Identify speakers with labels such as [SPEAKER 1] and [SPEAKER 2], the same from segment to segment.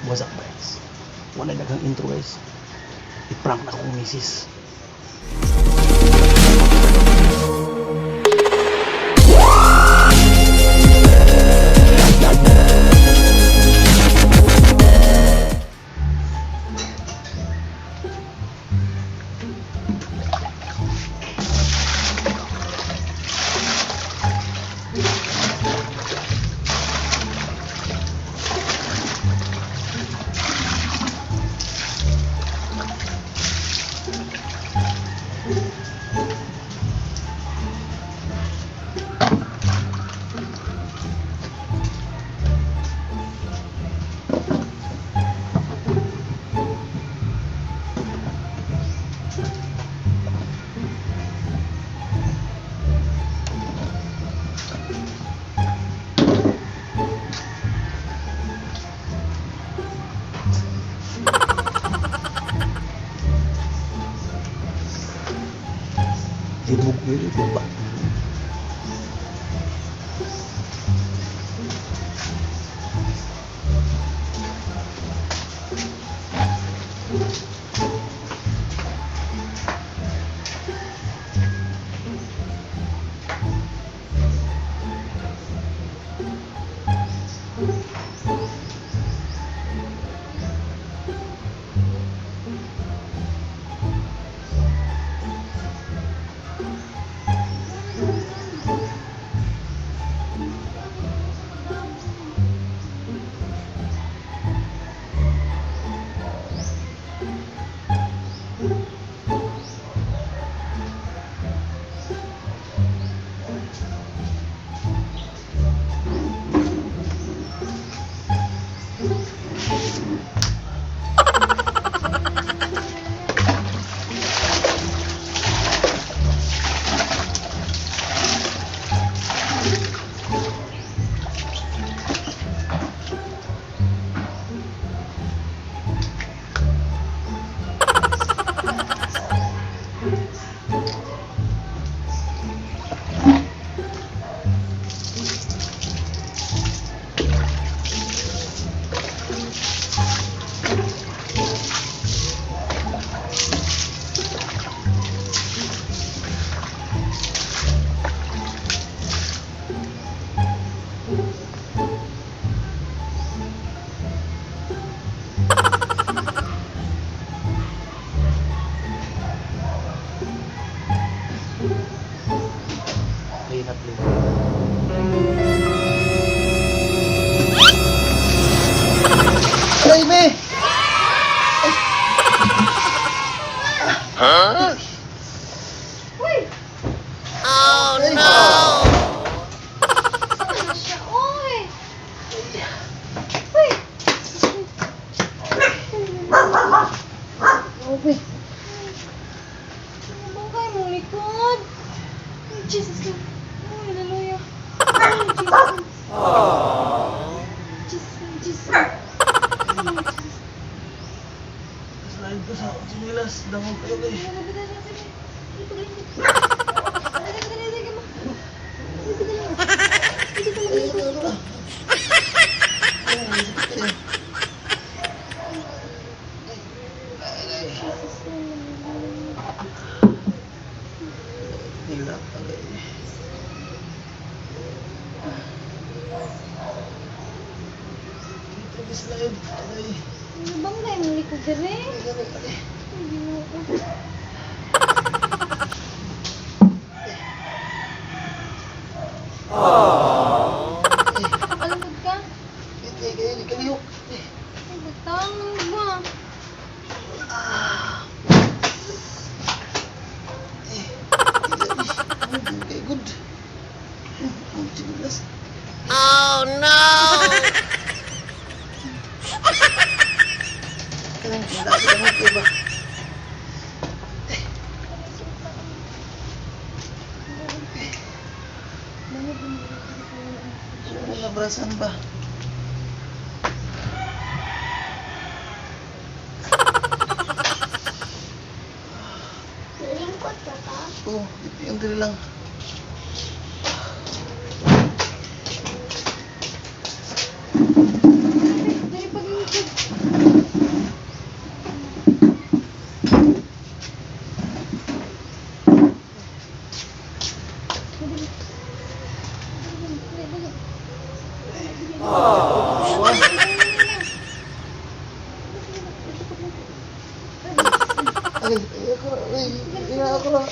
[SPEAKER 1] What's up, guys? Wala daghang intro, guys. I-prank na akong misis. Libog yun, libog ba? Play na play. Play me!
[SPEAKER 2] Uy!
[SPEAKER 1] Oh no!
[SPEAKER 2] Saan na siya? Uy! Uy!
[SPEAKER 1] Okay.
[SPEAKER 2] Ano bang kayo mong likod? Ay, Jesus name. Ay, hallelujah. Ay, Jesus. Jesus name, Jesus name. Ay, Jesus.
[SPEAKER 1] Slide ko sa sinilas. Dangog kayo eh.
[SPEAKER 2] Ay, dali, dali, dali. Dali, dali. Dali, dali, dali, dali. Dali, dali. Dali, dali, dali. Jesus name.
[SPEAKER 1] Hilak agay. Dito slide. Agay.
[SPEAKER 2] Ano bang kayo mong likod dali?
[SPEAKER 1] Agay, agay.
[SPEAKER 2] Ay, Ginoo. Nakakalungkot ka?
[SPEAKER 1] Hindi kayo, hindi kalihok. Eh.
[SPEAKER 2] Ay, batang ano ba?
[SPEAKER 1] Ah. Eh. Okay, good. Ang sinilas. Oh no! Kanang lagi lang ko ba? Wala brasan ba?
[SPEAKER 3] Nalingkot ka pa?
[SPEAKER 1] Oh, yung dili lang.
[SPEAKER 2] Dali paglingkod.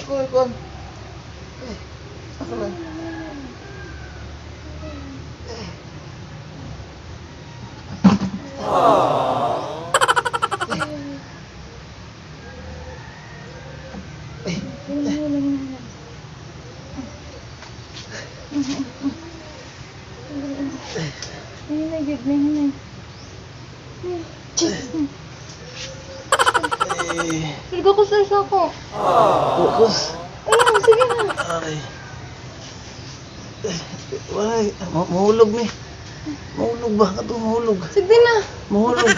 [SPEAKER 1] Ako ikuan. Eh, ako lang.
[SPEAKER 2] Hinay, gid, hinay. Jesus.
[SPEAKER 1] Eh,
[SPEAKER 2] Tulog ako sa isa ko.
[SPEAKER 1] Focus.
[SPEAKER 2] Ayun, sige na.
[SPEAKER 1] Ay. Eh, walay, mahulog ni. Mahulog ba? Kato mahulog.
[SPEAKER 2] Sige na.
[SPEAKER 1] Mahulog.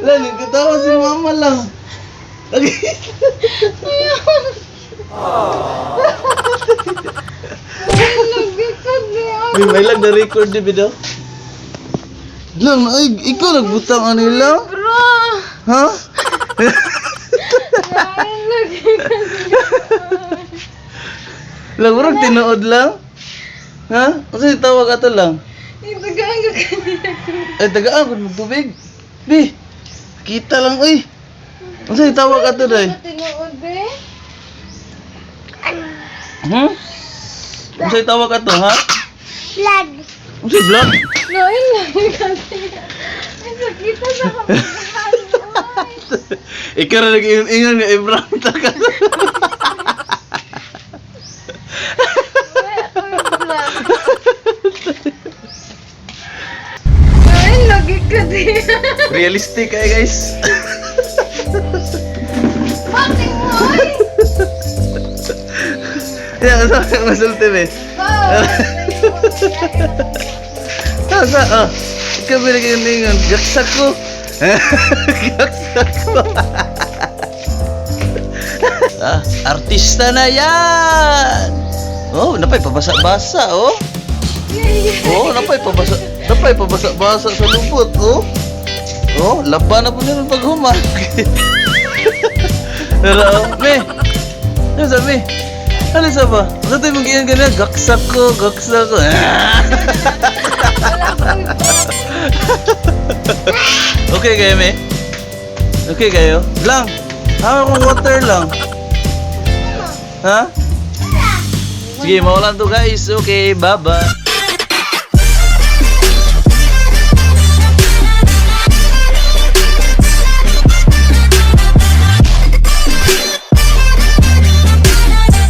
[SPEAKER 1] Lang, nagkatawa si mama lang. Okay.
[SPEAKER 2] Nagkikad
[SPEAKER 1] May may lang na record di ba daw? Lang, ay, ikaw nagbutang anila?
[SPEAKER 2] Bro!
[SPEAKER 1] Ha?
[SPEAKER 2] Ay, nagkikad.
[SPEAKER 1] Lang, murag tinuod lang? Ha? Kasi tawag ato lang.
[SPEAKER 2] Itagaan ka kanina.
[SPEAKER 1] Ay, tagaan ko tubig. Bi, kita lang, uy. Ano tawag ato day?
[SPEAKER 2] Tinuod eh.
[SPEAKER 1] Hmm? Ano tawag ato, ha?
[SPEAKER 2] Vlog.
[SPEAKER 1] Ano vlog?
[SPEAKER 2] Noin, nagkikad. Ay, sakita sa kapatid.
[SPEAKER 1] Ikaw na nag-ingon nga Ibrahim ta ka.
[SPEAKER 2] Ay, nagkikad.
[SPEAKER 1] Realistic ay guys.
[SPEAKER 2] Bakit mo ay?
[SPEAKER 1] Yan, sa masulti be. Sa, oh. Ikaw ba nag-ingon? Gaksak ko. Gaksak ko. Ah, artista na yan! Oh, napay pabasa-basa, oh. Oh, napay pabasa, napay pabasa-basa sa lubot, oh. Oh, laba na po nila paghuma. Pero, oh, me. Ano sabi? Ano sa ba? Ano tayo mag-iyan ganyan? Gaksak ko, gaksak ko. Okay kayo, me? Okay kayo? Lang! Hawak kong water lang. Ha? Sige, maulan to guys. Okay, bye-bye.